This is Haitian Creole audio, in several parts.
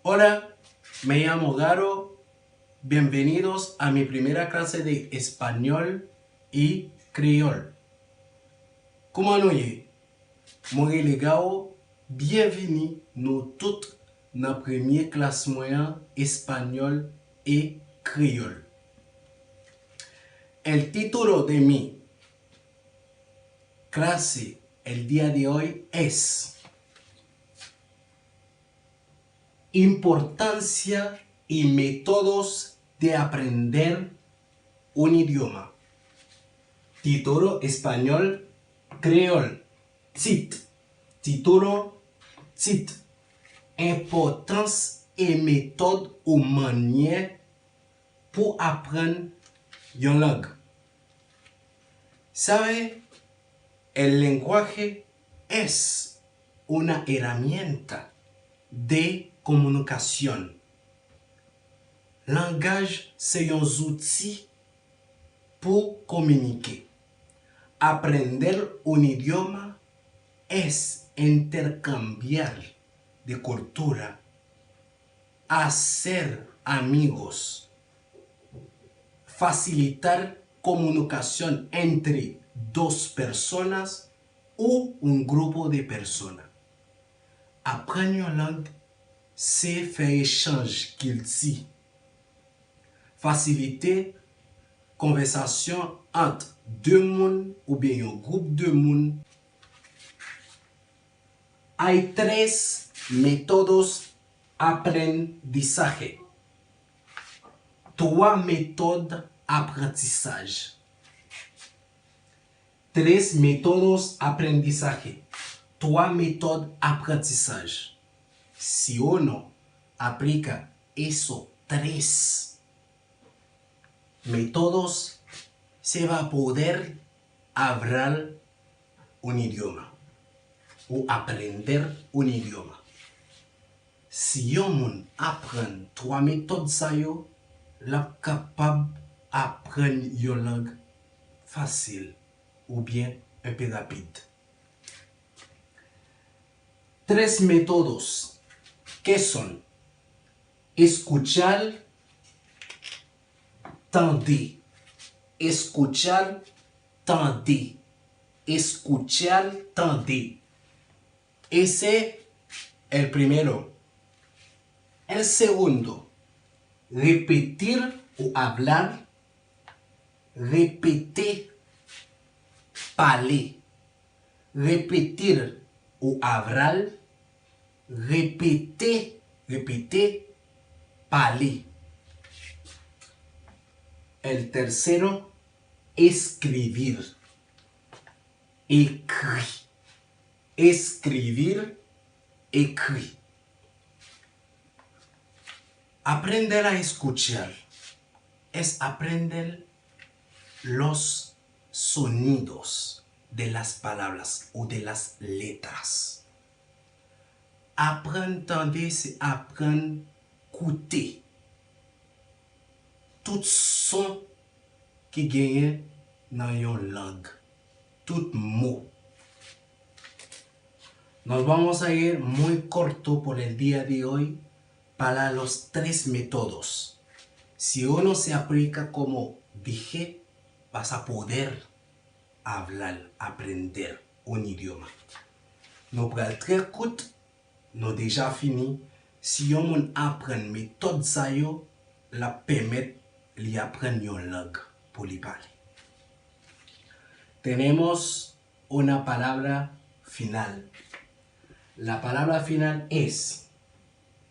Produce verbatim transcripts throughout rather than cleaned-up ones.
Hola, me llamo Garo. Bienvenidos a mi primera clase de español y creol. Kòman nou ye? Mwen rele Garo. Byenvini nou tout nan premye klas mwen an, espanyòl e kreyòl. El título de mi clase el día de hoy es Importancia y métodos de aprender un idioma. Título español, creol. Tit. Título, tit. Enpòtans e metòd ou mannyè pou aprann yon lang. Sabe, el lenguaje es una herramienta de comunicación. Langaj se yon zouti pou kominike. Aprender un idioma es intercambiar de cultura, hacer amigos, facilitar comunicación entre dos personas o un grupo de personas. Aprann yon lang se fè echanj kilti, fasilite konvèsasyon ant de moun oubyen yon gwoup de moun. Hay tres métodos aprendizaje. Twa metòd aprantisaj. Tres métodos aprendizaje. Twa metòd aprantisaj. Si uno aplica esos tres métodos, se va poder hablar un idioma o aprender un idioma. Si yon moun aprann twa metòd sa yo, l ap kapab aprann yon lang fasil oubyen enpe rapid. Tres métodos que son escuchar, tande, escuchar, tande, escuchar, tande. Ese el primero. El segundo, repetir o hablar, repete, pale, repetir o hablar, repete, repete, pale. El tercero, escribir, ekri, escribir, ekri. Aprender a escuchar es aprender los sonidos de las palabras o de las letras. Aprann tande se aprann koute tout son ki genyen nan yon lang, tout mo. Nos vamos a ir muy corto por el día de hoy para los tres métodos. Si uno se aplica como dije, vas a poder hablar, aprender un idioma. Nou pral trè kout, nou deja fini. Si yon moun aprann metòd sa yo, l ap pèmèt li aprann yon lang pou li pale. Tenemos una palabra final. La palabra final es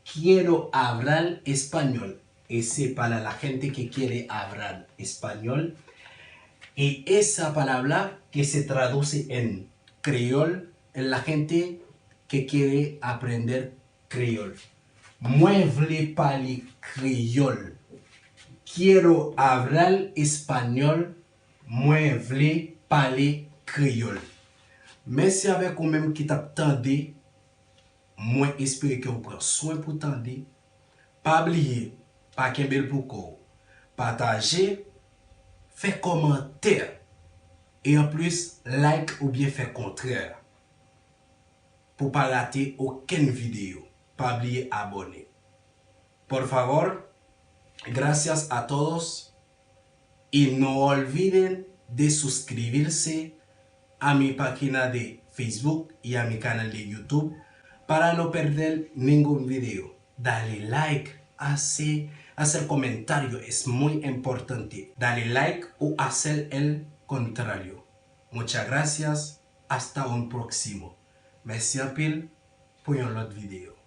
quiero hablar español. Ese para la gente que quiere hablar español. Y esa palabra que se traduce en creol, en la gente que quiere aprender creol. Mwen vle pale kreyòl. Quiero hablar español. Mwen vle pale kreyòl. Mèsi avèk ou menm ki t ap tande. Mwen espere ke w pran swen pou tande. Pa bliye, pa kenbe l pou kò w. Pataje, fè kòmantè. E anplis, like oubyen fè kontrè. Pou pa rate okenn videyo, pa bliye abòne. Por favor, gracias a todos y no olviden de suscribirse a mi página de Facebook y a mi canal de YouTube para no perder ningún video. Dale like, hace, hacer comentario es muy importante. Dale like o hacer el contrario. Muchas gracias, hasta un próximo. Mèsi anpil pou yon lòt videyo.